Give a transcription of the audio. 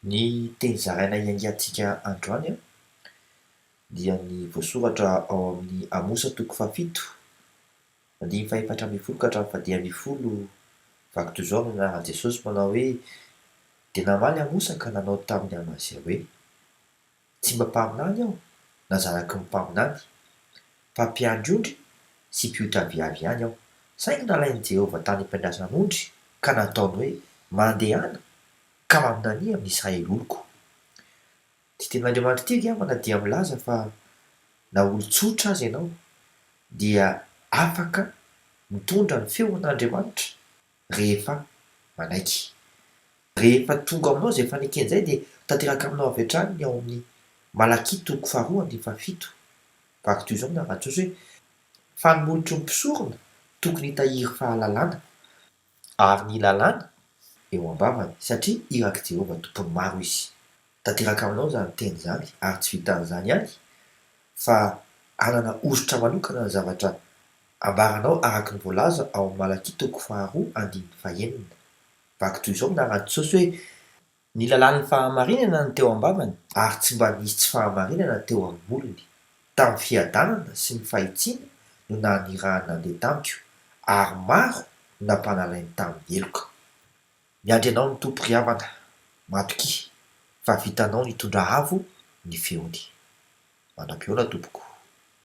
Ny teny zaraina hiaingantsika androany dia ny voasoratra ao amin'ny Amosa toko fahafito, andininy fahefatra ambin'ny folo ka hatramin'ny fahadimy ambin'ny folo, vaky toy izao amin'ny anaran'i Jesosy manao hoe, Dia namaly Amosa ka nanao tamin'i Amazia hoe, Tsy mba mpaminany aho, na zanaky ny mpaminany, fa mpiandry ondry sy mpioty aviavy ihany aho, saingy nalain'i Jehovah tany am-piandrasan'ondry ka nataony hoe, Mandehana, ka maminania amin'i Israely oloko. Ity tenin'Andriamanitra ity ry havana dia milaza fa na olon-tsotra aza ianao dia afaka mitondra ny feon'Andriamanitra rehefa manaiky. Rehefa tonga aminao izay fanekena izay dia tanteraka aminao avy hatrany ny ao amin'ny Malakia toko faharoa andininy fahafito. Vaky toy izao ny anaran-tsosa hoe, Fa ny molotry ny mpisorona tokony hitahiry fahalalana, ary ny lalàna eo am-bavany, satria irak'i Jehovah Tompon'ny maro izy. Tanteraka aminao izany teny izany, ary tsy vitan'izany ihany, fa hanana hosotra manokana ny zavatra ambaranao araka ny voalaza ao amin'ny Malakia toko faharoa andininy fahenina. Vaky toy izao ny anaran'i Jesosy hoe. Ny lalàn'ny fahamarinana no teo am-bavany, ary tsy mba nisy tsy fahamarinana teo amin'ny molony. Tamin'ny fiadanana sy ny fahitsiana no nanirahany nandeha tamiko, ary maro no nampanalainy tamin'ny heloka. Miandry anao ny Tompo ry havana, matokia fa vitanao nitondra avo ny feony. Mandra-pihaona tompoko.